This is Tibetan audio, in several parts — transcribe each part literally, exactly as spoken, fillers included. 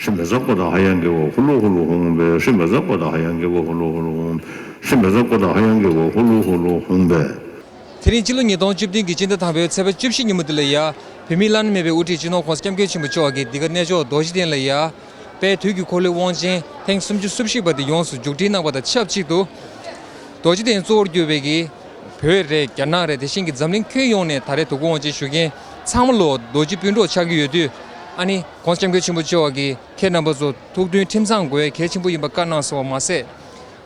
ཧྲི་མེ་ཟ་ཀོ་ད་ཧ་ཡང་གི་བོ་ཧུ་ལུ་ཧུ་ལུ་ཧུང་བེ། ཧྲི་མེ་ཟ་ཀོ་ད་ཧ་ཡང་གི་བོ་ཧུ་ལུ་ཧུ་ལུ་ཧུང་། ཧྲི་མེ་ཟ་ཀོ་ད་ཧ་ཡང་གི་བོ་ཧུ་ལུ་ཧུ་ལུ་ཧུང་བེ། དེ་རིང་སྤྱི་ལོ་ཉིས་སྟོང་བཅུ་བདུན་གྱི་སྤྱི་ཟླ་དང་པོའི་ཚེས་པ་བཅུ་བཞི་ཉིན་མོ་འདི་ལ་ཡ། བོད་མིའི་བླ་ན་མེད་པའི་དབུ་ཁྲིད་སྤྱི་ནོར་༸གོང་ས་༸སྐྱབས་མགོན་ཆེན་པོ་མཆོག་གིས་འདི་ག་གནས་མཆོག་རྡོ་རྗེ་གདན་ལ་ཡ། དཔལ་དུས་ཀྱི་འཁོར་ལོའི་དབང་ཆེན་ཐེངས་སུམ་ཅུ་སོ་བཞི་པ་དེ་ཡོངས་སུ་མཇུག་སྒྲིལ་གནང་བ་དང་ཆབས་ཅིག་ཏུ། རྡོ་རྗེ་གདན་གཙོ་བོར་གྱུར་པའི་གི་བོད་རེད། རྒྱ་ནག་རེད། དེ་བཞིན་གྱི་འཛམ་གླིང་ཁྱོན་ཡོངས་ནས་ད་རེས་དུས་འཁོར་དབང་ཆེན་ཞུ་མཁན་ཚང་མ་ལོ་རྡོ་རྗེ་སྤུན་གྲོགས་ཆགས་ཀྱི་ཡོད་དུས། ཨ་ནི་༸གོང་ས་༸སྐྱབས་མགོན་ཆེན་པོ་མཆོག་གིས་ཁྱེད་རྣམ་པ་ཚོ་ཐུགས་མཐུན་ཁྲིམས་གཙང་དགོས་ཡ་གལ་ཆེན་པོ་ཡིན་པ་བཀའ་གནང་སོང་བ་མ་ཟད།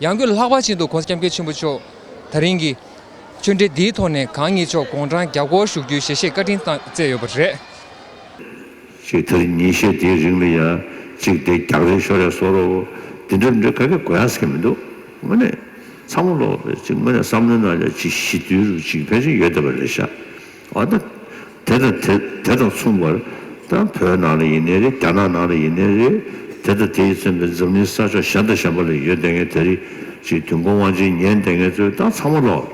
ཡང་སྒོས་ལྷག་པར་ཅན་དུ་༸གོང་ས་༸སྐྱབས་མགོན་ཆེན་པོ་མཆོག་ད་རིང་གི་ཆོས་འབྲེལ་འདིའི་ཐོག་ནས་གང་ཉིད་མཆོག་དགུང་གྲངས་བརྒྱ་སྐོར་བཞུགས་རྒྱུའི་ཞལ་བཞེས་བཀའ་དྲིན་བསྩལ་ཡོད་པ་རེད། ཅིག་ད་རིང་ཉིན་ཤས་དེའི་རིང་ལ་ཡ་ཅིག་དེ་རྒྱག་རེས་ཤོར་རེས་སོ་རོ། དེ་འདྲ་འདྲ་ག་གེ་དགོས་ཡ་ཟེར་གྱི་མི་འདུག་དངོས་གནས་ཚང་མ་ལོག་ཅིག་དངོས་གནས་བསམ་བློའི་ནང་ལ་ཅིག་ཞི་དུལ་རུ་ཅིག་ཕལ་ཆེར་ཡོད་བསྡད་པ་རེད་ཤག་ཨ་ད་དེ་དང་དེ་དེ་དང་མཚུངས་པར་ད་བོད་ནང་ལ་ཡིན་ནའི་རེད། རྒྱ་ནག་ནང་ལ་ཡིན་ནའི་རེད། དེ་དང་དེ་ཡིས་མཚོན་པའི་འཛམ་གླིང་ས་ཕྱོགས་གཞན་དང་གཞན་པ་ལ་ཡོད་བསྡད་མཁན་དེ་རིགས་ཅིག་དུས་འཁོར་དབང་ཆེན་ཉན་བསྡད་མཁན་ཚོས་ད་ཚང་མ་ལོག་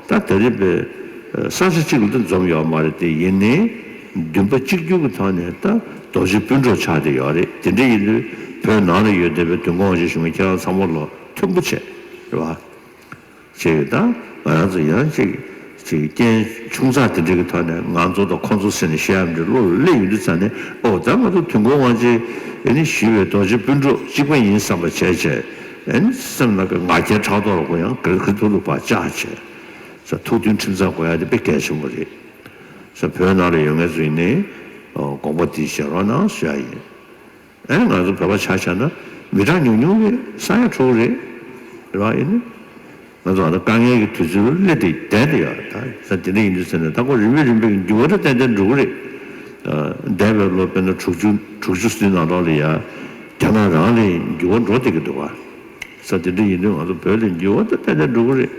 ད་དེ་རིགས་པའི་ས་ཆ་གཅིག་ལ་ད་འཛོམས་ཡོད་མ་རེད། དེ་ཡིན་ནའི་འདུན་པ་གཅིག་གྱུར་གྱི་ཐོག་ནས་ད་རྡོ་རྗེ་སྤུན་གྲོགས་ཆགས་བསྡད་ཡོད་རེད། དེ་འདྲ་ཡིན་དུས་བོད་ནང་ལ་ཡོད་བསྡད་པའི་དུས་འཁོར་དབང་ཆེན་ཞུ་མཁན་ཁྱེད་རང་ཚང་མ་ལོག་མཐུན་པོ་བྱས་རེད་བ། བྱས་ཡོད། ད་ང་རང་ཚོ་ཡང་ཅིག་ཅིག་རྐྱེན་ཆུང་ཙག་དེ་འདྲ་གི་ཐོག་ནས་ང་ཚོ་དང་ཁོང་ཚོ་ཟེར་ནས་བཤད་ཡ་མི་འདྲ་བློ་ལ་སླེབས་ཡོང་དུས་ཙང་ནས། ཨོ་ད་ང་ཚོ་དུས་འཁོར་དབང་ཆེན་ཨེ་ནི་ཞུས་པའི་རྡོ་རྗེ་སྤུན་གྲོགས་གཅིག་པ་ཡིན་བསམ་པ་བྱས་བྱས། ཨེ་ནི་སེམས་ནང་གི་ང་རྒྱལ་ཕྲག་དོག་ལ་ཁོ་ཡང་ག་རེ་ག་རེ་ཐུག་ཐུག་པ་བཅག་བྱས། ས་ཐུགས་མཐུན་ཁྲིམས་གཙང་དགོས་ཡ་དེ་དཔེ་གལ་ཆེན་པོ་རེད། ས་བོད་ནང་ལ་ཡོད་མཁན་ཚོ་ཡིན་ནའི་དགོངས་པ་དེ་བཞེས་རོགས་གནང་ཞུ་ཡ་ཡིན། ཨེ་ང་ཚོ་བོད་པ་ཆ་བཞག་ན་མི་གྲངས་ཉུང་ཉུང་རེད། ས་ཡ་དྲུག་རེད། རེད་བ། ཨེ་ནི་ང་ཚོ་ཨ་ད་དཀའ་ངལ་གྱི་དུས་ཚོད་ལ་སླེབས་ཏེ་བསྡད་དེ་ཡོད། ད་ས་དེ་འདྲ་ཡིན་དུས་ཟེར་ནས་ད་ཁོ་རིམ་པས་རིམ་པས་ཀྱི་འགྱུར་བ་ད་ཏན་ཏན་འགྲོ་གི་རེད། འདས་པའི་ལོ་དཔེར་ན་དྲུག་ཅུ་དྲུག་ཅུ་ཙམ་ནང་ལོགས་ལ་ཡ་རྒྱ་ནག་རང་ལ་འགྱུར་བ་འགྲོ་བསྡད་ཀྱི་འདུག་བ། ས་དེ་འདྲ་ཡིན་དུས་ང་ཚོ་བོད་ལ་འགྱུར་བ་ད་ཏན་ཏན་འགྲོ་གི་རེད།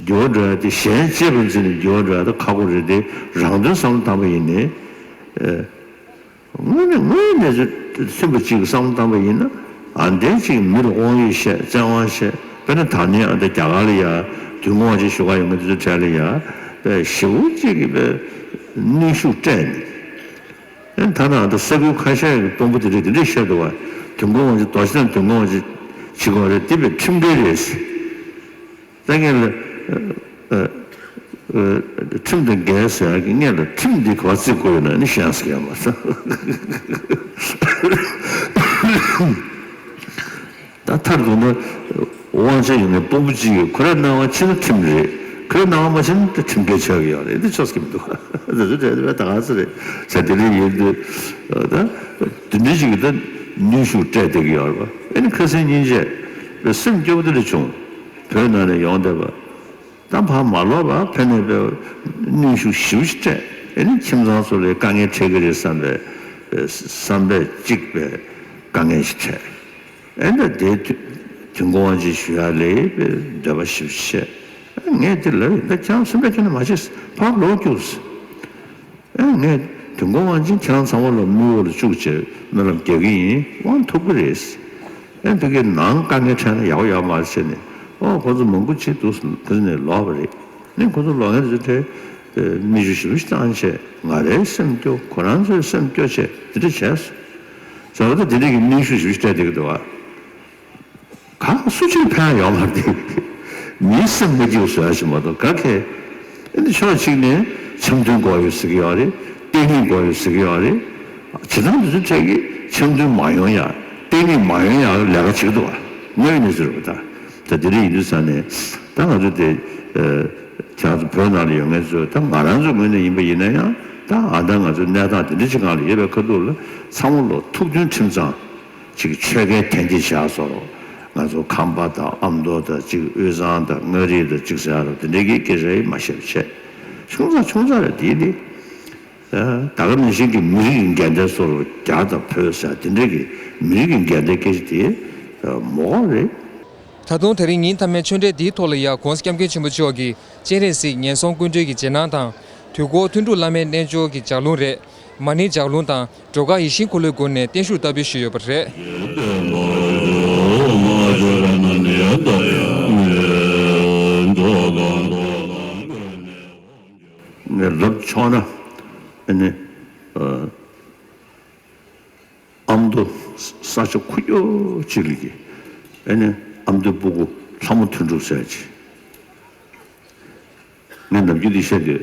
འགྱུར་བ་འགྲོ་ཡ་དེ་གཞན་གཅེས་པར་འཛིན་ནས་འགྱུར་བ་འགྲོ་ཡ་ད་ཁག་པོ་རེད་དེ། རང་དོན་བསམ་བློ་བཏང་པ་ཡིན་ནའི། དངོས་གནས་དངོས་གནས་སུ་སེམས་པ་གཅིག་གིས་བསམ་བློ་བཏང་པ་ཡིན་ན། ཨ་འདྲའི་གཅིག་མི་ལ་དབང་ཡོད་བཤད་བཙན་དབང་བཤད། དཔེར་ན་ད་ནི་ཨ་ད་རྒྱ་གར་ལ་ཡ་དུས་འཁོར་དབང་ཆེན་ཞུ་ག་ཡོང་མཁན་དེ་ཚོའི་གྲས་ལ་ཡ་དཔེ་ཞེ་པོ་གཅིག་གིས་དཔེ་གནོན་ཤུགས་སྤྲད་ནས། ཨ་ད་ནང་ད་ས་ཁུལ་ཁ་ཤས་ཀྱི་དཔོན་པོ་དེ་འདྲས་དེ་འདྲས་བཤད་འདུག་བ། དུས་འཁོར་དབང་ཆེན་རྡོ་རྗེ་གདན་དུས་འཁོར་དབང་ཆེན་བྱེད་དགོས་རེད། དེ་དཔེ་ཁྲིམས་འགལ་རེད། ད་ངས་ལ་ཨ་ཨ་ཨ་ཁྲིམས་དང་འགལ་ཟེར་ཡག་གི་ངས་ལ་ཁྲིམས་འདི་ག་པར་བརྩི་དགོས་ཡོད་ན་ནི་ཤེས་ཡ་ཟེར་ཡ་མ་ཟད། ད་མཐར་གཏུགས་ན་དབང་ཆ་ཡོད་མཁན་དཔོན་པོ་གཅིག་གིས་ཁོ་རའི་གནང་བ་ཕྱིན་ན་ཁྲིམས་རེད། ཁོ་རའི་གནང་བ་མ་ཕྱིན་ན་ད་ཁྲིམས་འགལ་ཆགས་ཀྱི་ཡོད་རེད། འདི་ཆོག་གི་མི་འདུག་ད་ཚོ་གྲས་དེ་བས་ད་ག་ཚོད་རེད་ཟེར། དེ་འདྲ་ཡིན་དུས་ད་དེ་འདྲ་ཅིག་གིས་ད་གནོན་ཤུགས་སྤྲད་བསྡད་ཀྱི་ཡོད་རེད་པ། ཨེ་ནི་ཁ་སང་ཉིན་བྱས་པའི་སེམས་སྐྱོ་པོ་དེ་འདྲ་བྱུང་། བོད་ནང་ནས་ཡོང་བསྡད་པ། ད་ཕར་མ་ལོག་པར་ཕན་ནས་པའི་གནོན་ཤུགས་ཞེ་པོ་ཞིག་སྤྲད། ཨེ་ནི་ཁྱིམ་ཚང་ཚོ་ལ་དཀའ་ངལ་འཕྲད་ཀྱི་རེད་བསམ་པའི་བསམ་པས་གཅིག་པའི་དཀའ་ངལ་ཞིག་འཕྲད། ཨེ་ད་དེ་དུས་དུས་འཁོར་དབང་ཆེན་ཞུ་ཡ་ལ་པའི་འདོད་པ་ཞེ་པོ་ཞིག་བྱས། ཨེ་ངས་དེ་ལབ་ཡིན། ད་ཁྱེད་རང་སེམས་ཁྲལ་ཁྱོན་ནས་མ་བྱེད། ཕར་ལོག་རྒྱུགས། ཨེ་ངས་དུས་འཁོར་དབང་ཆེན་ཁྱེད་རང་ཚང་མ་ལ་དམིགས་ཡུལ་ལ་བཅུག་བྱས་སྨོན་ལམ་རྒྱག་གི་ཡིན། དབང་ཐོབ་ཀྱི་རེད། ཨེ་ཕ་གིའི་ནང་དཀའ་ངལ་འཕྲད་ན་ཡག་པོ་ཡོད་མ་རེད་ཟེར་ནས། ཨོ་ཁོ་ཚོ་མང་པོ་ཅིག་འདུག་ཟེར་ནས་ལོག་པ་རེད། ནི་ཁོ་ཚོ་ལོག་མཁན་ཚོ་དེ་མིག་ཆུ་ཞེ་པོ་ཞིག་བཏང་བྱས། ང་རའི་སེམས་སྐྱོ། ཁོ་རང་ཚོའི་སེམས་སྐྱོ་བྱས་དེ་འདྲ་བྱས་སོང་། ཟེར་བ་ད་དེ་འདྲ་གི་གནོན་ཤུགས་ཞེ་པོ་ཞིག་སྤྲད་བསྡད་ཀྱི་འདུག་བ། གང་སུ་གཅིག་ཕན་ཡོད་མ་རེད། མིའི་སེམས་མ་སྐྱིད་བཟོ་ཡ་ཞིག་མ་གཏོགས་ག་གེ། ཨ་ནི་ཕྱོགས་གཅིག་ནས་འཆམ་མཐུན་དགོས་ཡོད་ཟེར་གྱི་ཡོད་རེད། བརྟན་ལྷིང་དགོས་ཡོད་ཟེར་གྱི་ཡོད་རེད། བྱེད་སྟངས་འདི་ཚོའི་གྲས་ཀྱིས་འཆམ་མཐུན་མ་ཡོང་ཡ། བརྟན་ལྷིང་མ་ཡོང་ཡ་ལས་ཀ་བྱེད་ཀྱི་འདུག་བ། དངོས་ཡོད་གནས་ཚུལ་རེད་པ། ད་ད་དེ་འདྲ་ཡིན་དུས་ཙང་ནས་ད་ང་ཚོ་དེ་ཁྱེད་རང་ཚོ་བོད་ནང་ལ་ཡོད་མཁན་ཚོས། ད་ང་རང་ཚོའི་ངོས་ནས་ཡིན་པ་ཡིན་ན་ཡང་། ད་ཨ་ད་ང་ཚོའི་གནས་སྟངས་དེ་འདྲ་ཅིག་སྒང་ལ་ཡོད་པའི་ཁ་ཐུག་ལ་ཚང་མ་ལོག་ཐུགས་མཐུན་ཁྲིམས་གཙང་། ཅིག་ཆོལ་ཁའི་འཐེན་འཁྱེར་བྱ་སོགས། ང་ཚོ་ཁམས་པ་དང་ཨ་མདོ་དང་ཅིག་དབུས་གཙང་དང་མངའ་རིས་དང་ཅིག་ཟེར་ཡ་རོ། དེ་འདྲའི་གི་སྐད་ཆ་ཡིན་མ་ཤེས་པ་བྱས། ཆུང་ཙག་ཆུང་ཙག་རེད་དེ་དེ། ད་ག་ནང་བཞིན་གྱི་མི་རིགས་ཀྱི་འགལ་ཟླ་སོགས་རྒྱ་དང་བོད་ཟེར་དེ་འདྲའི་གི་མི་རིགས་ཀྱི་འགལ་ཟླའི་སྐད་ཆ་དེ་མོ་རེད། ད་དུང་དེ་རིང་ཉིན་མཐའ་མའི་ཆོས་འབྲེལ་འདིའི་ཐོག་ལ་ཡ། ༸གོང་ས་༸སྐྱབས་མགོན་ཆེན་པོ་མཆོག་གིས་སྤྱན་རས་གཟིགས་ངན་སོང་སྐུ་མགྲོན་གྱི་རྗེས་གནང་དང་། དུས་འཁོར་ཐུན་དྲུག་བླ་མའི་རྣལ་འབྱོར་གྱི་ལྗགས་ལུང་རེད། མ་ཎིའི་ལྗགས་ལུང་དང་སྒྲོལ་དཀར་ཡིད་བཞིན་འཁོར་ལོའི་སྒོ་ནས་བརྟན་བཞུགས་བསྟར་འབུལ་ཞུས་ཡོད་པ་རེད། ངས་ལབ་ཆོག་ན། ཨ་ནི་ཨ་མདོ་ ས་ཆ་ཁུག་ཀྱོག་ཅིག་ལ་གི་ཨ་ནི་ཨ་མདོའི་སྤུ་གུ་ལྷ་མོ་དོན་གྲུབ་ཟེར་ཅིག་ངས་ནམ་རྒྱུན་འདི་བཤད་དུས།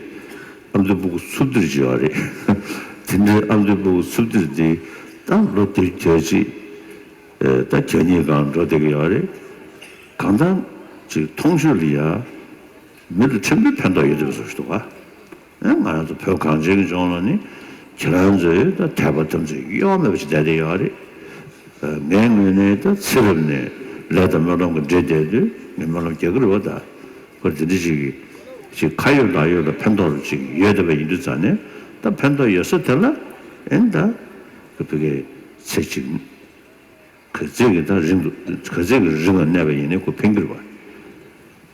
ཨ་མདོའི་སྤུ་གུ་ཚུབ་སྟེར་ཅིག་ཡོད་རེད། དེ་འདྲའི་ཨ་མདོའི་སྤུ་གུ་ཚུབ་སྟེར་འདི་ད་ལོ་དེ་གྱ་གཅིག་ད་གྱ་གཉིས་སྒང་འགྲོ་བསྡད་ཀྱི་ཡོད་རེད། གང་ལྟར་ཅིག་མཐོང་ཆོས་ལ་ཡ། མི་ལ་ཕྲན་བུ་ཕན་ཐོགས་ཡོད་བསྡད་པ་བཟོ་ཞིག་འདུག་ག་ཨ་ང་རང་ཚོ་བོད་གངས་ཅན་གྱི་ལྗོངས་ལ་ནི་ཁྱེད་རང་ཚོའི་ད་དད་པ་དམ་ཚིག་གཡོ་བ་མེད་པ་ཞིག་བསྡད་བསྡད་ཡོད་རེད། ངའི་ངོས་ནས་ད་ཚེ་རབས་ནས་ལས་དང་སྨོན་ལམ་གྱི་འབྲེལ་བསྡད་དུས་ངས་སྨོན་ལམ་རྒྱག་གི་རེད་བ། ད་ཁོ་དེ་འདྲ་ཞིག་གིས་ཅིག་ཁ་ཡོད་ལག་ཡོད་ལ་ཕན་ཐོགས་རུ་ཅིག་ཡོད་བསྡད་པ་ཡིན་དུས་ཙང་ནས། ད་ཕན་ཐོགས་ཡོད་ས་དེ་ལ་ཨེ་ད་ཁོ་ཕ་གིའི་ཚེ་གཅིག་ག་ཚད་ཀྱི་ད་རིང་དུ་ག་ཚད་ཀྱི་རིང་ལ་གནས་པ་ཡིན་ནའི་ཁོ་ཕན་གྱི་རེད་བ།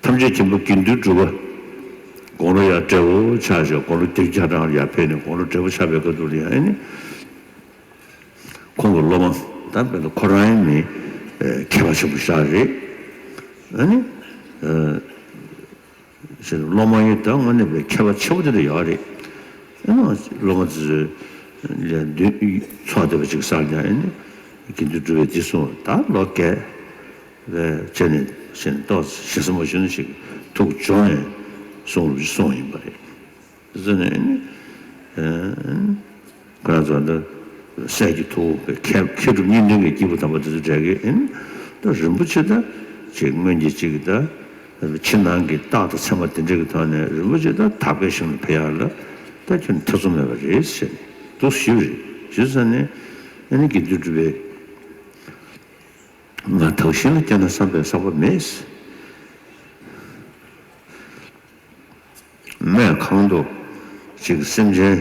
ཐམས་ཅད་མཁྱེན་པ་དགེ་འདུན་གྲུབ་པ། དགུང་ལོ་ཡང་བགྲེས་པོ་ཆགས་ཤག་དགུང་ལོ་བདུན་བརྒྱ་གྲངས་ལ་ཡར་ཕེབས་ནས་དགུང་ལོ་བགྲེས་པོ་ཆགས་པའི་སྐབས་དུས་ལ་ཡང་ཨེ་ནི། ཁོང་གི་སློབ་མ་ད་དཔེར་ན་ཁོ་རང་ཡང་མི་མཁས་པ་ཆེན་པོ་ཞིག་རེད། ཨ་ནི། སློབ་མ་ཡིན་ད་དངོས་གནས་པའི་མཁས་པ་ཆེན་པོ་དེ་འདྲ་ཡོད་རེད། ཨ་ནི་སློབ་མ་དེ་ཚོས་ལས་འདུན་ཚོགས་བསྡད་པ་ཅིག་བསགས་ཀྱང་ཨ་ནི་དགེ་འདུན་གྲུབ་པས་འདི་གསུངས། ད་ལོ་རྒས་རེད་བྱས་ནས་བྱས་ནས་ཏོག་ཙམ་ཞེ་ས་མ་ཞུ་ན་ཞིག་ཐུགས་སྦྱོང་ནས་གསུང་རོགས་ཞེས་གསུངས་ཡིན་པ་རེད། དེ་ཚོ་ནས་ནི། ཁོ་རང་ཚོ་འདི་སྲས་ཀྱི་ཐུ་བོ་མཁས་མཁས་གྲུབ་གཉིས་ལྡན་གྱི་སྐྱེས་བུ་དམ་པ་དེ་ཚོ་འདྲ་གི་ཨིན། ད་རིན་པོ་ཆེ་ད་ཅིག་སྔོན་གྱི་ཅིག་ད་ཕྱི་ནང་གི་རྟགས་དང་མཚན་མ་དེ་འདྲ་གི་ཐོག་ནས་རིན་པོ་ཆེ་ད་དག་པའི་ཞིང་ལ་ཕེབས་ཡག་ལ་ད་ཁྱོད་ཐེ་ཚོམ་མེད་པ་རེད་ཟེར་ནས་འདུག་ཞུས་པ་རེད། ཞུས་ཙང་ནས་ཨ་ནི་དགེ་འདུན་གྲུབ་པས། ང་དག་ཞིང་ལ་སྐྱེས་ན་བསམ་པའི་བསམ་པ་མེད། སྨྲས་གང་དུ་ཅིག་སེམས་ཅན་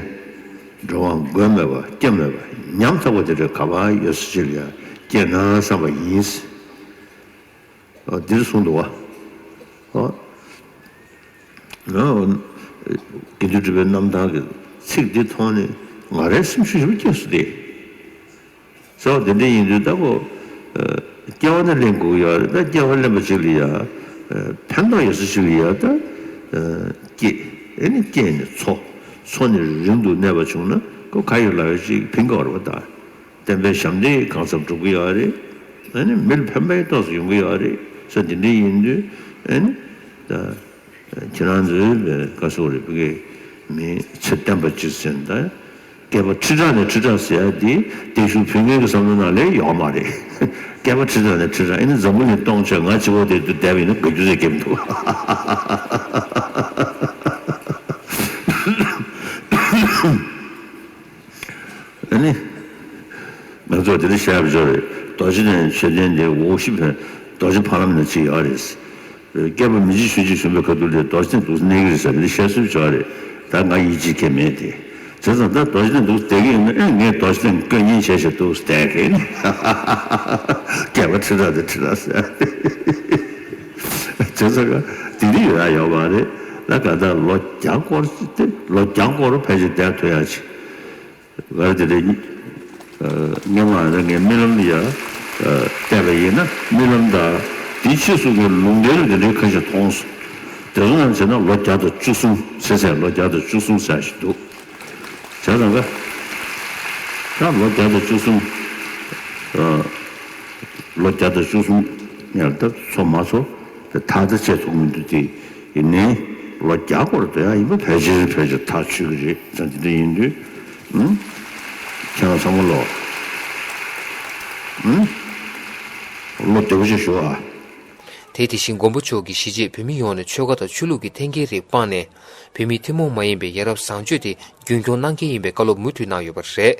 འགྲོ་བ་མགོན་མེད་པ་སྐྱབས་མེད་པ་ཉམ་ཐག་པ་དེ་འདྲ་ག་པར་ཡོད་ས་ཅིག་ལ་ཡང་སྐྱེས་ན་བསམ་པ་ཡིན། འདིར་གསུངས་འདུག་བ། དགེ་འདུན་གྲུབ་པའི་རྣམ་ཐར་གྱི་ཚིག་འདི་མཐོང་ནས་ང་རའི་སེམས་ཤུགས་ཞེ་པོ་སྐྱེས་སོང་སྟེ། ཟེར་བ་དེ་འདྲ་ཡིན་དུས་ད་ཁོ། སྐྱེ་བ་ནི་ལེན་དགོས་ཀྱི་ཡོད་རེད། ད་སྐྱེ་བ་ལེན་པ་ཅིག་ལ་ཡ། ཕན་ཐོགས་ཡོད་ས་ཅིག་ལ་ཡ་ད། སྐྱེ། ཨེ་ནི་སྐྱེས་ནས་འཚོ། འཚོ་ནས་རིང་དུ་གནས་པ་བྱུང་ན་ཁོ་ག་ཡོད་ལ་ཡོད་ཅིག་ཕན་གྱི་ཡོད་རེད་བ་ད། བསྟན་པའི་ཞབས་འདེགས་གང་འཚམ་སྒྲུབ་ཀྱི་ཡོད་རེད། ཨེ་ནི་མི་ལ་ཕན་པའི་ཏོག་ཙམ་ཡོང་གི་ཡོད་རེད་ཟེར་དེ་འདྲ་ཡིན་དུས་ཨེ་ནི། ད། ཁྱེད་རང་ཚོའི་བཀའ་ཟུར་རེ་ཕ་གིའི་མི་ཚེ་བརྟན་པ་ཅིག་ཟེར་ན་ད། སྐྱེས་པ་ཁྲི་ཕྲག་ནས་ཁྲི་ཕྲག་ཟེར་ཡ་འདི་བརྟན་བཞུགས་ཕུལ་མཁན་གྱི་བསམ་བློ་ནང་ལས་ཡོད་མ་རེད། སྐྱེས་པ་ཁྲི་ཕྲག་ནས་ཁྲི་ཕྲག་ཨེ་ནི་འཛམ་བུ་གླིང་སྟོང་ཕྱོགས་ང་གཅིག་པོ་དེ་དུ་བསྡད་པ་ཡིན་ན་དགའ་རྒྱུ་ཟེར་སྐྱེ་མི་འདུག་ཨ་ནི། ང་ཚོ་དེ་འདྲ་བཤད་པ་ཅིག་རེད། རྡོ་རྗེ་གདན་མཆོད་རྟེན་དེ་འོག་གཞི་བོད་རྡོ་རྗེ་ཕ་ལམ་ན་ཅིག་ཡོད་རེད། སྐྱེས་པ་མི་འཇིགས་ཆོས་འཇིགས་གཞོན་པའི་ཁ་ཐུག་ལས་རྡོ་རྗེ་གདན་འདུག་གནས་ཀྱི་རེད་ཟེར་འདི་བཤད་སྲོལ་ཅིག་ཡོད་རེད། ད་ང་ཡིད་ཆེས་ཁེལ་མེད་དེ། བྱས་ཙང་ད་རྡོ་རྗེ་གདན་འདུག་བསྡད་ཀྱི་ཡིན་ན་ཨེ་ངས་རྡོ་རྗེ་གདན་བཀའ་རྙིང་བྱས་བྱས་འདུག་བསྡད་ཀྱི་ཡིན། སྐྱེས་པ་ཁྲི་ཕྲག་དེ་ཁྲི་ཕྲག་ཟེར། བྱས་ཙང་ག་དེ་འདྲ་ཡོད་ཡ་ཡོད་མ་རེད། ལ་ག་ད་ལོ་བརྒྱ་སྐོར་ཅིག་སྟེ་ལོ་བརྒྱ་སྐོར་ཕལ་ཆེར་བསྡད་ཐུབ་ཡ་ཅིག་ང་རང་དེ་འདྲའི་སྙན་ངག་རང་ངའི་རྨི་ལམ་ལ་ཡ་བལྟས་པ་ཡིན་ན་རྨི་ལམ་དང་དེའི་ཕྱིས་སུ་གི་ལུང་བསྟན་ལ་དེ་འདྲའི་ཁ་ཤས་མཐོང་སོང་། དེ་ཚོ་ནང་བྱས་ན་ལོ་བརྒྱ་དང་བཅུ་གསུམ་ཚེ་ཚད་ལོ་བརྒྱ་དང་བཅུ་གསུམ་ཟེར་ཞིག་འདུག་བྱས་ཙང་ཀ་ད་ལོ་བརྒྱ་དང་བཅུ་གསུམ། ལོ་བརྒྱ་དང་བཅུ་གསུམ་ཡར་ད་འཚོ་མ་འཚོ་དེ་ཐག་ད་བཅད་ཐུབ་མི་འདུག་དེ་ཡིན་ནའི་ལོ་བརྒྱ་སྐོར་དེ་ཡང་ཡིན་པ་ཕལ་ཆེར་ཕལ་ཆེར་ཐག་ཆོད་ཀྱི་རེད། ད་དེ་འདྲ་ཡིན་དུས་ཨུམ། ཁྱེད་རང་ཚང་མ་ལོ་ཨུམ། བློ་བདེ་པོ་ཅིག་ཞུ་ཨ། དེ་དེ་བཞིན་མགོན་པོ་མཆོག་གིས་གཞིས་བྱེས་བོད་མི་ཡོངས་ནས་ཆོལ་ཁ་དང་ཆོས་ལུགས་ཀྱི་འཐེན་འཁྱེར་རིགས་སྤངས་ནས་བོད་མིའི་ཐུན་མོང་མ་ཡིན་པའི་ཡ་རབས་བཟང་སྤྱོད་དེ་རྒྱུན་འཁྱོངས་གནང་གལ་ཡིན་པའི་བཀའ་སློབ་མུ་མཐུད་གནང་ཡོད་པ་རེད།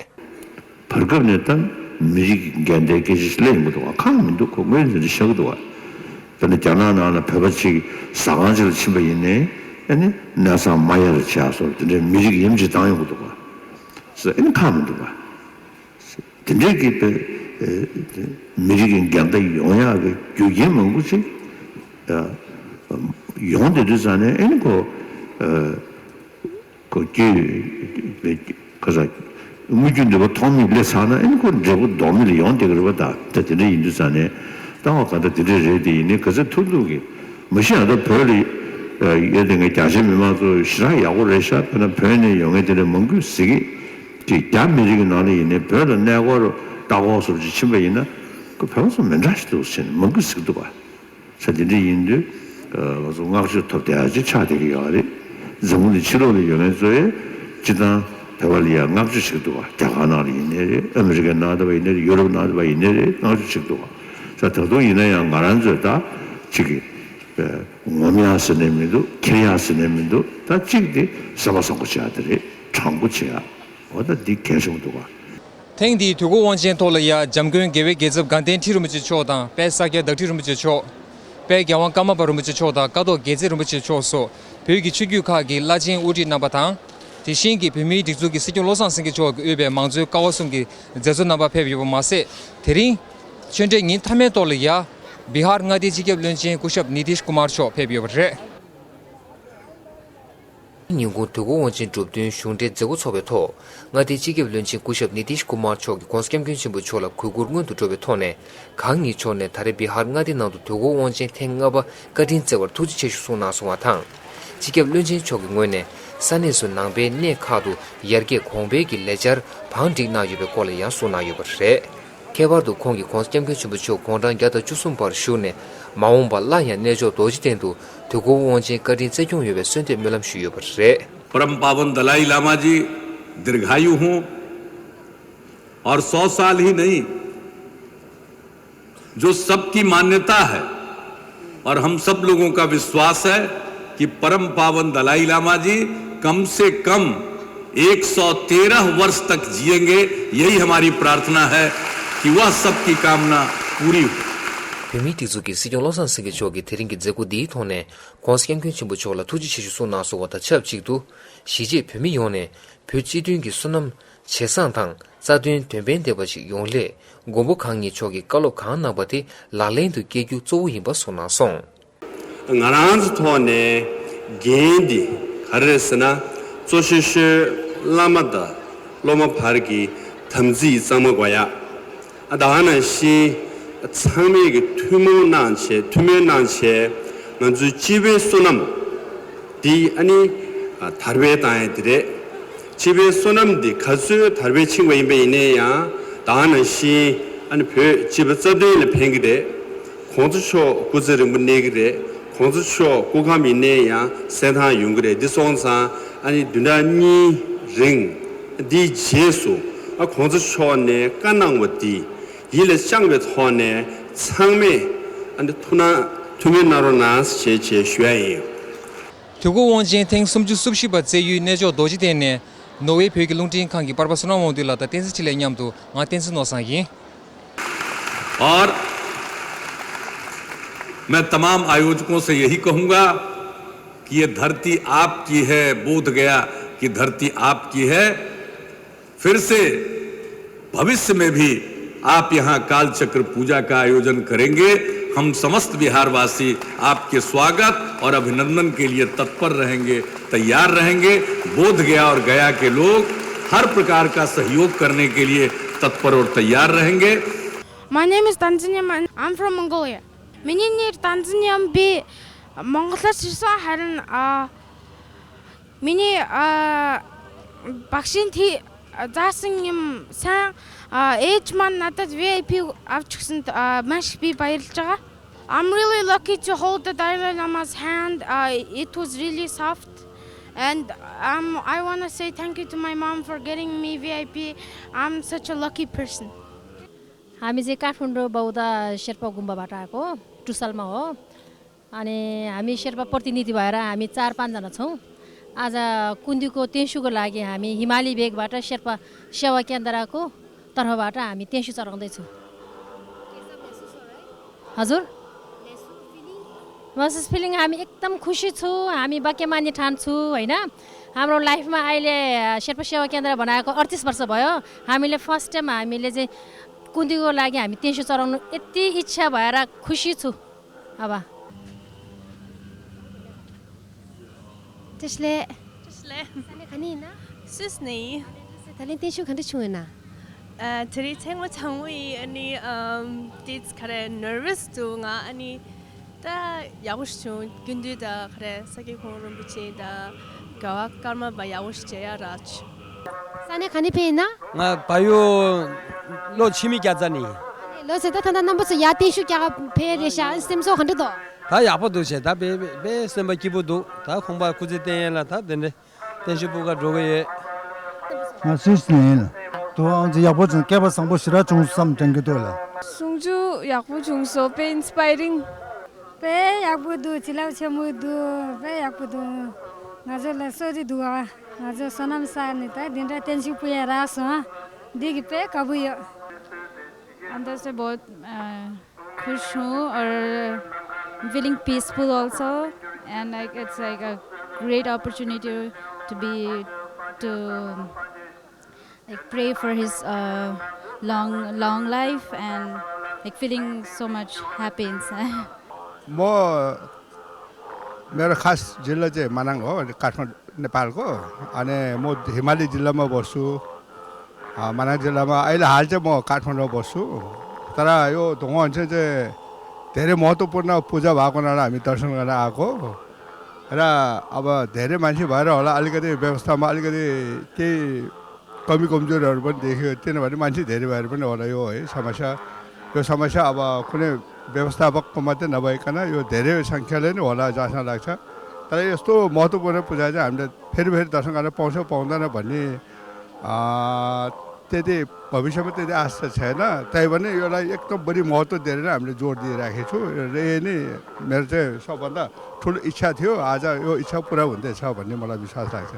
བར་སྐབས་ནས་ད་མི་རིགས་ཀྱི་འགལ་ཟླའི་སྐད་ཆ་ཞིག་སླེབས་ཡོང་གི་འདུག་བ། ཁག་མི་འདུག་ཁོ་དངོས་འཛིན་དུ་ཤར་གི་འདུག་བ། དཔེར་ན་རྒྱ་ནག་ནང་ལ་བོད་པ་ཅིག་ཟ་ཁང་ཅིག་ལ་ཕྱིན་པ་ཡིན་ནའི་ཨ་ནི་གནས་ཚང་མ་ཡར་བྱས་སོགས་དེ་འདྲའི་མི་རིགས་ཡམ་ཅིག་བཏང་ཡོང་གི་འདུག་བ། ཟེར་ཨ་ནི་ཁག་མི་འདུག་བ། དེ་འདྲའི་གི་པའི་མི་རིགས་ཀྱི་འགལ་ཟླ་ཡོང་ཡག་གི་རྒྱུ་རྐྱེན་མང་པོ་ཅིག་ཡོང་བསྡད་དུས་ཙང་ནས་ཨ་ནི་ཁོ། ཁོ་སྐྱེས་པའི་ཁ་ས་དངོས་བརྒྱུད་འདུས་པ་ཐོགས་མེད་སླེབས་ཚར་ན་ཨེ་ནི་ཁོ་འབྲས་བུ་ལྡོག་མེད་ལ་ཡོང་བསྡད་ཀྱི་རེད་པ། ད་ད་དེ་འདྲ་ཡིན་དུས་ཙང་ནས་ལྟ་བ་ག་འདྲ་དེ་འདྲ་རེད། དེ་ཡིན་ནའི་ག་ཚོད་ཐུབ་ཐུབ་ཀྱིས་མ་གཞི་ཡང་ད་བོད་ལ་ཡོད་དེ་ངས་རྒྱ་ཆེ་མི་མང་ཚོ་ཞེ་དྲག་ཡག་པོ་རེད་ཤག་དཔེར་ན་བོད་ནས་ཡོང་མཁན་དེ་འདྲ་མང་པོས་ཟེར་གི་དེ་རྒྱ་མི་རིགས་ཀྱི་ནང་ལ་ཡིན་ནའི་བོད་ལ་གནས་སྐོར་ ལྟ་སྐོར་སོགས་ཅིག་ཕྱིན་པ་ཡིན་ན་ཁོ་བོད་པ་ཚོ་མི་འདྲ་ཞིག་འདུག་ཟེར་ནས་མང་པོ་ཟེར་གི་འདུག་བ། ས་དེ་འདྲ་ཡིན་དུས་ང་ཚོ་བསྔགས་བརྗོད་ཐོབ་བསྡད་ཡ་ཅིག་ཆགས་བསྡད་ཀྱི་ཡོད་རེད། འཛམ་བུ་གླིང་ཕྱི་ལོགས་ལ་ཡོད་མཁན་ཚོས་སྤྱིར་བཏང་བོད་པ་ལ་ཡ་བསྔགས་བརྗོད་བྱེད་ཀྱི་འདུག་བ། རྒྱ་གར་ནང་ལ་ཡིན་ནའི་རེད། ཨ་མི་རི་ཀའི་ནང་ལྟ་བུ་ཡིན་ནའི་རེད། ཡུ་རོབ་ནང་ལྟ་བུ་ཡིན་ནའི་རེད། བསྔགས་བརྗོད་བྱེད་ཀྱི་འདུག་བ། ས་ད་དུང་ཡིན་ན་ཡང་ང་རང་ཚོས་ད་ཅིག་གི་ངོམ་ཡག་ཟེར་ནས་མི་འདུག་འཁྱེར་ཡག་ཟེར་ནས་མི་འདུག་ད་གཅིག་དེ་སེམས་པ་བཟང་པོ་བྱེད་ཡག་དེ་རེད། དྲང་པོ་བྱེད་ཡག་འོ་ད་འདི་གལ་ཆེན་པོ་འདུག་ག། ཐེངས་འདིའི་དུས་འཁོར་དབང་ཆེན་ཐོག་ལ་ཡ་འཇམ་མགོན་རྒྱལ་བའི་རྒྱལ་ཚབ་དགའ་ལྡན་ཁྲི་རིན་པོ་ཆེ་མཆོག་དང་དཔལ་ས་སྐྱ་བདག་ཁྲི་རིན་པོ་ཆེ་མཆོག་དཔལ་རྒྱལ་དབང་ཀརྨ་པ་རིན་པོ་ཆེ་མཆོག་དང་ཀཿཐོག་དགེ་རྩེ་རིན་པོ་ཆེ་མཆོག་སོགས་བོད་ཀྱི་ཆོས་བརྒྱུད་ཁག་གི་བླ་ཆེན་དབུ་ཁྲིད་རྣམ་པ་དང་། དེ་བཞིན་གྱི་བོད་མིའི་སྒྲིག་འཛུགས་ཀྱི་སྲིད་སྐྱོང་བློ་བཟང་སེང་གེ་མཆོག་གིས་དབུས་པའི་མང་གཙོའི་ཀ་བ་གསུམ་གྱི་མཛད་གཙོ་རྣམ་པ་ཕེབས་ཡོད་པ་མ་ཟད། དེ་རིང་ཆོས་འབྲེལ་ཉིན་མཐའ་མའི་ཐོག་ལ་ཡ། བི་ཧར་མངའ་སྡེའི་སྤྱི་ཁྱབ་བློན་ཆེན་སྐུ་ཞབས་ནི་ཏིཤ་ཀུ་མར་མཆོག་ཕེབས་ཡོད་པ་རེད། ཉིན་གུང་དུས་འཁོར་དབང་ཆེན་གྲུབ་སྟོན་གཞུང་འབྲེལ་མཛད་སྒོ་ཚོགས་པའི་ཐོག་མངའ་སྡེའི་སྤྱི་ཁྱབ་བློན་ཆེན་སྐུ་ཞབས་ནི་ཏིཤ་ཀུ་མར་མཆོག་གིས་༸གོང་ས་༸སྐྱབས་མགོན་ཆེན་པོ་མཆོག་ལ་གུས་བཀུར་སྔོན་དུ་འགྲོ་བའི་ཐོག་ནས། གང་ཉིད་མཆོག་ནས་ད་རེས་བི་ཧར་མངའ་སྡེ་ནང་དུ་དུས་འཁོར་དབང་ཆེན་ཐེངས་ལྔ་པ་བཀའ་དྲིན་བསྩལ་བར་ཐུགས་རྗེ་ཆེ་ཞུ་གསུངས་གནང་སོང་བ་དང་། སྤྱི་ཁྱབ་བློན་ཆེན་མཆོག་གི་ངོས་ནས་ས་གནས་སུ་ནང་པའི་གནས་ཁག་ཏུ་ཡར་རྒྱས་གོང་འཕེལ་གྱི་ལས་འཆར་བང་བསྒྲིགས་གནང་ཡོད་པའི་སྐོར་ལ་ཡང་གསུངས་གནང་ཡོད་པ་རེད། ཁྱད་པར་དུ་ཁོང་གིས་༸གོང་ས་༸སྐྱབས་མགོན་ཆེན་པོ་མཆོག་དགུང་གྲངས་བརྒྱ་དང་བཅུ་གསུམ་པར་བཞུགས་ནས་མ་འོངས་པར་སླར་ཡང་གནས་མཆོག་རྡོ་རྗེ་གདན་དུ་དུས་འཁོར་དབང་ཆེན་བཀའ་དྲིན་སྩལ་སྐྱོང་ཡོང་བའི་གསོལ་འདེབས་སྨོན་ལམ་ཞུས་ཡོད་པ་རེད། परम पावन दलाई लामा जी दीर्घायु हों और सौ साल ही नहीं, जो सबकी मान्यता है और हम सब लोगों का विश्वास है कि परम पावन दलाई लामा जी कम से कम एक सौ तेरह वर्ष तक जिएंगे, यही हमारी प्रार्थना है कि वह सबकी कामना पूरी हो। བོད་མིའི་སྒྲིག་འཛུགས་ཀྱི་སྲིད་སྐྱོང་བློ་བཟང་སེང་གེ་མཆོག་གིས་དེ་རིང་གི་མཛད་སྒོ་འདིའི་ཐོག་ནས་༸གོང་ས་༸སྐྱབས་མགོན་ཆེན་པོ་མཆོག་ལ་ཐུགས་རྗེ་ཆེ་ཞུ་གསུངས་གནང་སོང་བ་དང་ཆབས་ཅིག་ཏུ། གཞིས་བྱེས་བོད་མི་ཡོངས་ནས་བོད་སྤྱི་མཐུན་གྱི་བསོད་ནམས་ཇེ་བཟང་དང་རྩ་དོན་དོན་ཕན་ལྡན་པ་ཞིག་ཡོང་སླད། མགོན་པོ་གང་ཉིད་མཆོག་གིས་བཀའ་སློབ་གང་གནང་པ་དེ་ལག་ལེན་དུ་བསྐྱལ་རྒྱུ་གཙོ་བོ་ཡིན་པ་གསུངས་གནང་སོང་། ང་རང་ཚོ་ཐོག་ནས་འགན་འདི་ག་རེ་རེད་ཟེར་ན། གཙོ་ཆེ་ཤོས་བླ་མ་དང་སློབ་མ་བར་གྱི་དམ་ཚིག་གཙང་མ་དགོས་ཡ། ཨ་ད་ག་ནང་བཞིན་ཚང་མས་ཀྱི་ཐུན་མོང་གནང་བྱས་ཐུན་མོང་གནང་བྱས་ང་ཚོའི་སྤྱི་པའི་བསོད་ནམས་འདི་ཨ་ནི་དར་སྤེལ་བཏང་ཡ་དེ་རེད། སྤྱི་པའི་བསོད་ནམས་འདི་ག་ཚོད་དར་སྤེལ་ཕྱིན་པ་ཡིན་པ་ཡིན་ནའི་ཡང་ད་ག་ནང་བཞིན་ཨ་ནི་བོད་སྤྱི་པ་རྩ་དོན་ལ་ཕན་གྱི་རེད། གོང་ས་མཆོག་སྐུ་ཚེ་རིང་པོ་གནས་ཀྱི་རེད། གོང་ས་མཆོག་སྐུ་ཁམས་ཡིན་ནའི་ཡང་གསལ་ཐང་ཡོང་གི་རེད། འདི་སོང་ཙང་ཨ་ནི་བདུན་ཕྲག་གཉིས་རིང་འདིའི་རྗེས་སུ་ཨ་གོང་ས་མཆོག་ནས་བཀའ་གནང་བ་འདི་ཡིད་ལ་བཅངས་པའི་ཐོག་ནས་ཚང་མས་ཨ་ནི་ཐུགས་སྣང་ཐུགས་སྨོན་གནང་རོགས་གནང་ཞེས་ཞེས་ཞུ་ཡ་ཡིན། དུས་འཁོར་དབང་ཆེན་ཐེངས་སུམ་ཅུ་སོ་བཞི་པ་བསྩལ་ཡུལ་གནས་མཆོག་རྡོ་རྗེ་གདན་ནས་ནོར་ཝེ་བོད་ཀྱི་རླུང་འཕྲིན་ཁང་གི་པར་པ་བསོད་ནམས་དབང་འདུས་ལགས་དང་བསྟན་འཛིན་འཕྲིན་ལས་མཉམ་དུ་ང་བསྟན་འཛིན་ནོར་བཟང་ཡིན། और मैं तमाम आयोजकों से यही कहूंगा कि ये धरती आपकी है, बोध गया की धरती आपकी है। फिर से भविष्य में भी आप यहाँ कालचक्र पूजा का आयोजन करेंगे। हम समस्त बिहारवासी आपके स्वागत और अभिनंदन के लिए तत्पर रहेंगे, तैयार रहेंगे। बोध गया और गया के लोग हर प्रकार का सहयोग करने के लिए तत्पर और तैयार रहेंगे। My name is Tanzania. I'm from Mongolia. Миний нэр Танзаниан, би Монголоос ирсэн, харин а миний а багшийн тий заасан юм сайн, а ээж маань надад V I P авч өгсөнд маш их би баярлж байгаа. I'm really lucky to hold the Dalai Lama's hand. Uh, it was really soft. And um, I want to say thank you to my mom for getting me V I P. I'm such a lucky person. हामी चाहिँ काठमाडौँ बौद्ध शेर्पा गुम्बाबाट आएको हो, टुसालमा हो। अनि हामी शेर्पा प्रतिनिधि भएर हामी चार पाँचजना छौँ। आज कुन्दीको तेंसुको लागि हामी हिमाली भेगबाट शेर्पा सेवा केन्द्रको तर्फबाट हामी तेंसु चढाउँदैछौँ। हजुर। महसुस फिलिङ, हामी एकदम खुसी छु। हामी भाग्यमानी ठान्छु, होइन? हाम्रो लाइफमा अहिले शेर्पा सेवा केन्द्र बनाएको अडतिस वर्ष भयो। हामीले फर्स्ट टाइम, हामीले चाहिँ कुन्दीको लागि हामी तेंसु चढाउनु यति इच्छा भएर खुसी छु। अब त्यसले त्यसले ས་གནས་ག་ནས་ཡིན་ན། སུད་སི་ནས་ཡིན། ད་ལན་བརྟན་བཞུགས་ག་འདྲ་བྱུང་ཡོད་ན། ཨ། དེ་རིང་ཐེངས་མ་དང་པོ་ཡིན། ཨ་ནི་ཨམ། ཏིས་ག་རེ་ནར་ཝས་འདུག་ང་། ཨ་ནི་ད་ཡག་པོ་ཞིག་བྱུང་། སྐུ་མདུན་དང་ག་རེ་ས་སྐྱ་གོང་རིན་པོ་ཆེ་དང་རྒྱལ་བ་ཀརྨ་པ་ཡག་པོ་ཞིག་མཇལ་ཡག་རག་བྱུང་། ས་གནས་ག་ནས་ཕེབས་ཡིན་ན། ང་བལ་ཡུལ་ ལོ་ཕྱི་མི་བརྒྱ་རྩ་ནི་ཡིན། ལོ་ཟེར་ད་ད་ལྟ་རྣམ་པ་ཚོ་ཡར་བརྟན་བཞུགས་རྒྱག་ག་ཕེབས་རེད་ཤག་སེམས་ཚོར་ག་འདྲ་འདུག་ད་ཡག་པོ་འདུག་བྱས་ད་དཔེ་དཔེ་སེམས་པ་སྐྱིད་པོ་འདུག་ད་ཁོང་པ་སྐུ་ཚེ་བརྟན་ཡས་ལ་ད་དེ་འདྲའི་བརྟན་བཞུགས་སྤུ་ག་འགྲོ་གི་ཡོད། ང་སུད་སི་ནས་ཡིན། དུ་ཨང་ཅི་ཡག་པོ་བྱུང་། སྐལ་པ་བཟང་པོ་ཞེ་དྲག་བྱུང་བསམ་དྲན་གྱི་འདུག་ལ། གསུང་ཆོས་ཡག་པོ་བྱུང་སོང་། དཔེ་ཨིན་སི་པ་ཡ་རིང་། དཔེ་ཡག་པོ་འདུག་བྱིན་རླབས་ཆེན་པོ་འདུག་དཔེ་ཡག་པོ་འདུག་ང་ཚོ་ལ་གསོ་རིག་འདུག་ཨ། ང་ཚོ་བསོད་ནམས་བསགས་ནས་ད་འདི་འདྲ་བརྟན་བཞུགས་སྤུ་ཡ་རག་སོང་ཨ། འདི་གི་དཔེ་དགའ་པོ་ཡོད། अंदर से बहुत खुश हूँ और I'm feeling peaceful also, and like it's like a great opportunity to be to like pray for his uh, long long life and like feeling so much happy inside. म मेरो खास जिल्ला चाहिँ मनाङ हो, काठमाडौँ, नेपालको। अनि म हिमाली जिल्लामा बस्छु। अ, मनाङ जिल्लामा अहिले हाल चाहिँ म काठमाडौँमा बस्छु। तर यो धुङ्गा हुन्छ चाहिँ धेरै महत्त्वपूर्ण पूजा भएको हुनाले हामी दर्शन गर्न आएको। र अब धेरै मान्छे भएर होला, अलिकति व्यवस्थामा अलिकति केही कमी कमजोरीहरू पनि देखियो, किनभने मान्छे धेरै भएर पनि होला यो है समस्या। यो समस्या अब कुनै व्यवस्थापकको मात्रै नभइकन यो धेरै सङ्ख्याले नै होला जहाँसम्म लाग्छ। तर यस्तो महत्त्वपूर्ण पूजा चाहिँ हामीले फेरि फेरि दर्शन गर्न पाउँछ पाउँदैन भन्ने अ, त्यति भविष्यमा त्यति आश त छैन। तैपनि यसलाई एकदम बढी महत्त्व दिएर नै हामीले जोड दिइराखेको छु र यही नै मेरो चाहिँ सबभन्दा ठुलो इच्छा थियो। आज यो इच्छा पुरा हुँदैछ भन्ने मलाई विश्वास लाग्छ।